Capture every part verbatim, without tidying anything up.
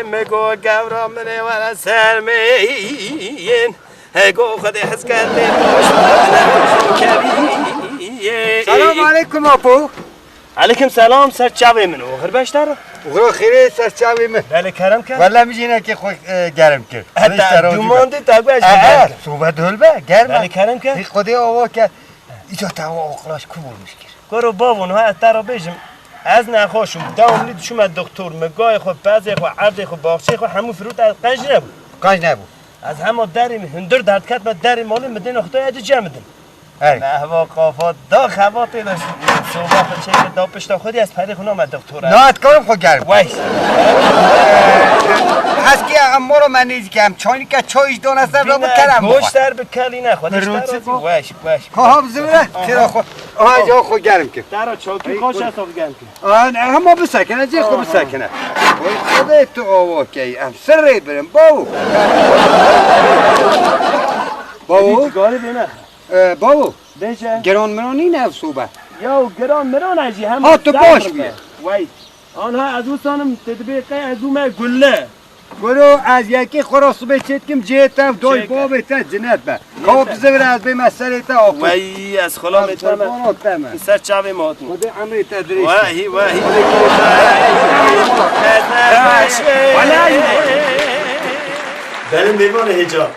Me go gewra min ê were ser min. He go Xwedê hez kerdê baş keviyê. Selam aleykum apo. Aleykum selam, ser çavê min. Oxir beş dara. Oxir xêrê ser çavê min. Belê kerem ke. Wele min jî hinekê xwe, e, germ kir. Heta Xwedê te razî be. Dumandî te guh ez Ehe, germ kir. Sobe dol be, germ be. Belê kerem ke. Hî Xwedê ava ke. Îca te ava oxiraş ku bulmuş kir. Koro bavo, niha ez te re bêjim, ez nexweş im, dewamlî diçûme doktor, min gayê xwe, pezê xwe, erdê xwe, baxçeyê xwe hemû firût, ez qenc nebû. Qenc nebû. Ez hema derê min hundir derdiketime derê malê min dêne xwe ya di cem din. Erê. Mehva qafa da xebatê de soba xwe çêkir da pişta xwe dî ez perê xwe name doktora. Na, ez karim xwe germ. Wey. Heskî em moro me nêzîke, em çaynîke çay jî dane ser da bi kerem. Goş ser bi kelîne xwe. Weş, weş. Ka ha bizimre, têra xwe. Aha, ca xwe germ kir. Dara çawkî xwe şe xwe germ kir. Aha, hema bisekine, cê xwe bisekine. Oy, Xwedê tu ava key, em sirrê birin, bawo. Bawo. Garê bêne. E, bawo. Bêje. Giran miran nîne ev sobe. Ya giran miran e jî hem. Ha, tu baş bî. Wey. Anha ez wisanim te dibê qey ez ûme gulle. Goro, ez yekê xwe ra sibê çêdikim cihê te, doy bavê te cinet be. Ka bizivire ez bême serê te apo. Wey, ez xulamê te me. Qurbana te me. Ser çavê me hatin. Xwedê emrê te dirêj. Wahî, wahî. Belê mêvanê hêca.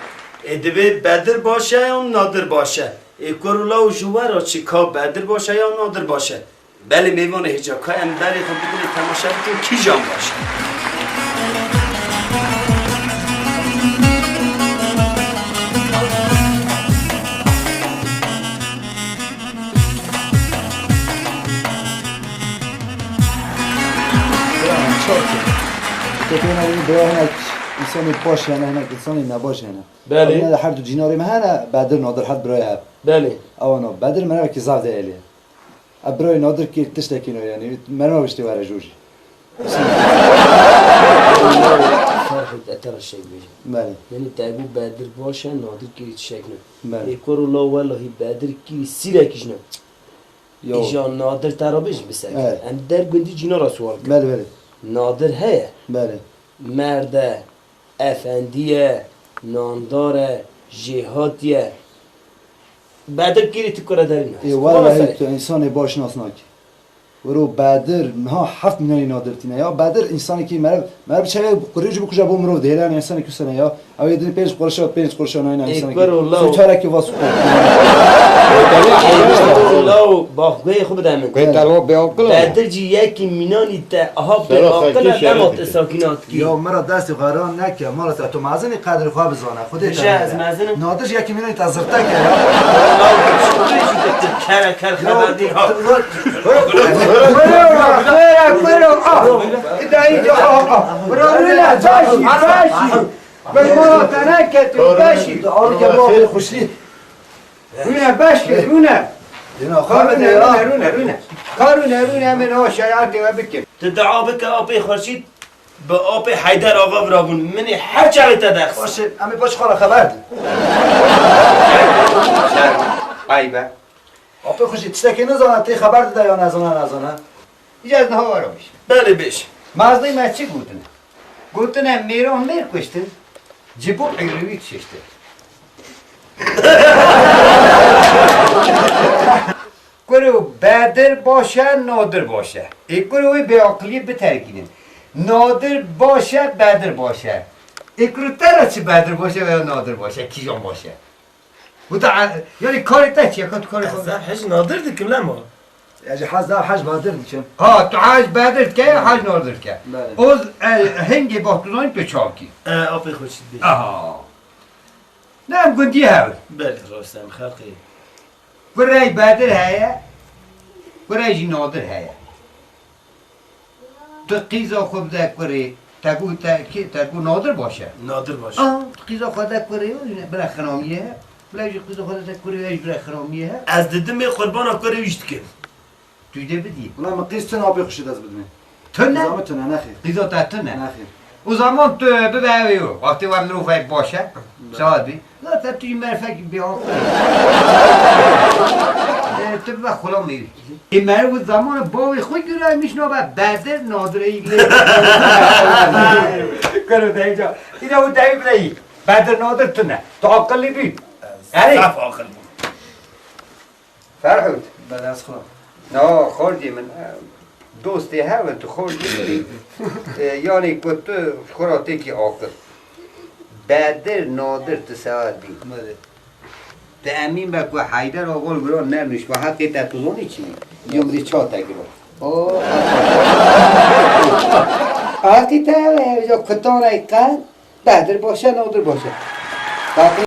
Ê divê Bedir baş e yan Nadir baş e? Ê kuro law ji we re çi ka Bedir baş e yan Nadir baş e? Belê mêvanê hêca, ka em berê xwe bidinê temaşe bikin kîjan baş e. Tê pêna wî bira hinek însanê baş hene, hinek însanê nebaş hene. Belê. Ew ne li her du cînarê me hene, Bedir, Nadir, her birayê hev. Belê. Ewana, Bedir merevekî zaf değerli ye. Ev birayê Nadir kir tiştekî ne, yanî, merima biştê were jû jî. Fark et, etera şey bêje. Belê. Yanî, te got Bedir baş e, Nadir kir tiştek ne. Belê. Ê kuro la welahî Bedir kir sîrekî jî ne. Yo. Îja Nadir te re bêjî bisek. Evet. Em der gundî cîna re sual kin. Belê, belê. Nadir heye. Belê. Merde, efendî ye, nandar e, jêhatî ye. Bedir kîrî tu kure derî nas. Ê, wellahî tu însanê baş nas nakî. Wiro Bedir niha heft milyanî Nadir tîne ya. Bedir însanekî meriv, meriv çawa qurê jî bikuje bo mirov dihêle, yanî însanekî wisa ne ya. Ew ê dinê pênc qurişa, pênc qurişa nayîna însanekî. Ê, kuro law. Zû çarekî vas xwe. Ê, kuro law, baxgehê xwe bide min. Bedir jî yekî mînanî te aha bêaqil e, dema te sakînat kî. Ya mira destê xwe ran neke, mala te tu mezinî qedrê xwe bizane. Xwedê te bide. Nadir jî yekî mînanî te zirtek e ya. Kere, kere, xeber dî ha. Kuro, kuro, kuro, ah. Îdayî, ah, ah. Kuro, rûne, baş î, baş î. Bes mala te neke tu, baş î. Arike bo xuşlî. Rûne, baş kir, rûne. Dina xwe bide ya. Rûne, rûne, rûne. Ka rûne, rûne, em ê niha şereatê we bikin. Tu dua bike apê Xurşîd bi apê Heyder Axa virabûn. Min ê her çavê te derxist. Baş e, em ê paş xwe re xeber din. Şer, aybe. Apê Xurşîd, tiştekê nizane, tê xeber dide ya nezane, nezane. Îca ez niha we re bêjim. Belê bêj. Mezdê me çi gotine? Gotine mêran mêr kuştin, cibo eyrûyî dişiştin. Kuro Bedir baş e, Nadir baş e. Ê kuro wê bêaqiliyê biterkînin. Nadir baş e, Bedir baş e. Ê kuro te re çi Bedir baş e veya Nadir baş e, kîjan baş e? Bu da, yanî karê te çi ye? Ka tu karê xwe. Ez zaf hej Nadir dikim lema. Ez jî hez zaf hej Bedir dikim. Ha, tu hej Bedir dike ya hej Nadir dike? Belê. O, e, hingê bax tu zanî tu çavkî. E, apê xwe çi dibê? Aha. Ne em gundî hev. Belê, rast em xelqê. Kurey Bedir heye, kurey jî Nadir heye. Tu qîza xwe bide kurê, te got te kê, te got Nadir baş e. Nadir baş. Ah, tu qîza xwe de kurê, bira xiramiye he. Bila jî qîza xwe de te kurê, bira xiramiye he. Ez didimê qurbana kurê wî jî dikim. Tu dê bidî. Wela min qîz tune apê xwe şi dest bidimê. Tune? Nizamê tune, nexêr. Qîza te tune? Nexêr. O zaman tu bibe ew ê o. Wextê we mirov heye baş e. Be. Saet bî. Zaten tu jî merfek bê. Tu bibe xulamê wî. Ê meriv û zamanê bavê xwe giraymiş nabe Bedir Nadirê îlê. Kuro deyca. Îna û deyî bireyî. Bedir Nadir tune. Tu aqilî bî. Erê. Zaf aqil bû. Ferhûd. Bele ez xulam. Na, xorcê min, e, dostê hev in, tu xorcê min î. E, yanî ku tu xwe ra têkî aqil. Bedir Nadir tu sewer bî. Belê. Te emîn be ku Heyder Axa li wira nermiş, ku heqê te tu zanî çi bî? Yom dî ça te giro. O, heqî te ev e, ya kutanay qe, Bedir baş e, Nadir baş e. Baqî